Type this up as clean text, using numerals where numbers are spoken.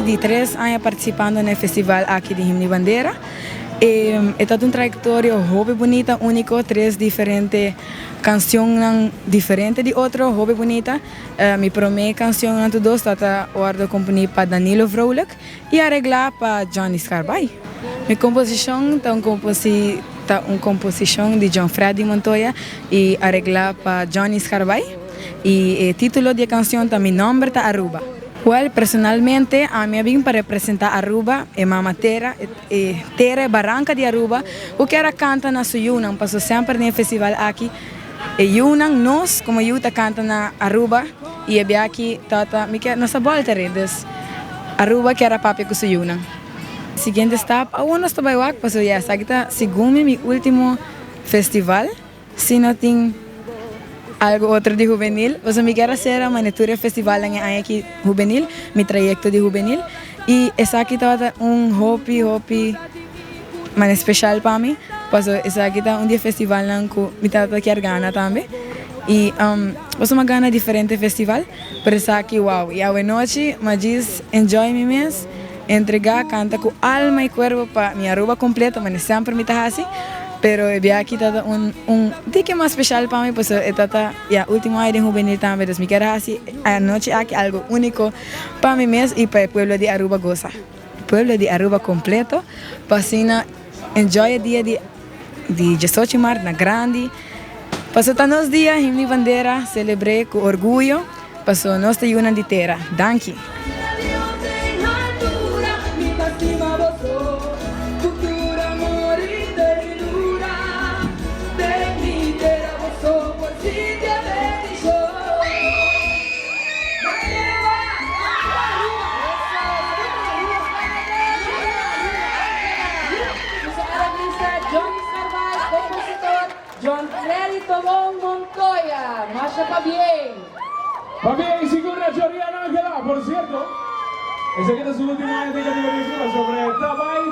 Di tres aña participando na e festival aki di Himno y Bandera. E ta un trayectoria hopi bunita, unico, tres diferente cancionnan diferente di otro, hopi bunita. Mi prome cancionnan tur dos ta wordo componi pa Danilo Vrolijk y aregla pa Johnny Scarbay. Mi composicion ta un composi ta un composicion di John Freddy Montoya y aregla pa Johnny Scarbay y e titulo di e cancion ta Mi nomber ta Aruba. Well, personalmente ami a bin pa representa Aruba, e mama tera, e tera, e baranca di Aruba, cu kier a canta na su yunan, paso semper den e festival aki e yunan, nos como yu ta canta na Aruba y e bia aki tata mi kier, nos ta bolta re, dus Aruba kier a papia cu su yunan. Siguiente stap, awor nos ta bay wak, paso ya esaki ta segun mi mi ultimo festival. Si no tin algo otro di hubenil, pasobra mi kier a sera mane tur e festivalnan e aña aki hubenil, mi trayecto di hubenil, y esaki tabata un hopi hopi mane special pa mi, pasobra esaki ta un di e festivalnan cu mi tabata kier gana tambe, y pasobra mi a gana diferente festival, pero esaki wow, y awenochi mi a djis enjoy mi mes, Entrega canta cu alma y cuerpo pa mi Aruba completo mane semper mi ta haci pero e bia aki ta ta un un tiki mas special pa mi pasobra e ta ta ya ultimo aña den hubenil tambe dus mi kier haci anochi aki algo unico pa mi mes y pa e pueblo di Aruba goza pueblo di Aruba completo pa asina enjoy e dia di di diesocho mart na grandi pasobra ta nos dia himno y bandera celebre cu orguyo. Paso nos ta yunan di tera. Danki. John Freddy Tobón Montoya, masha pabien! Pabien sigur na Jorian Angela, por cierto, esaki ta su ultimo aña den categoria junior sobre ta bay.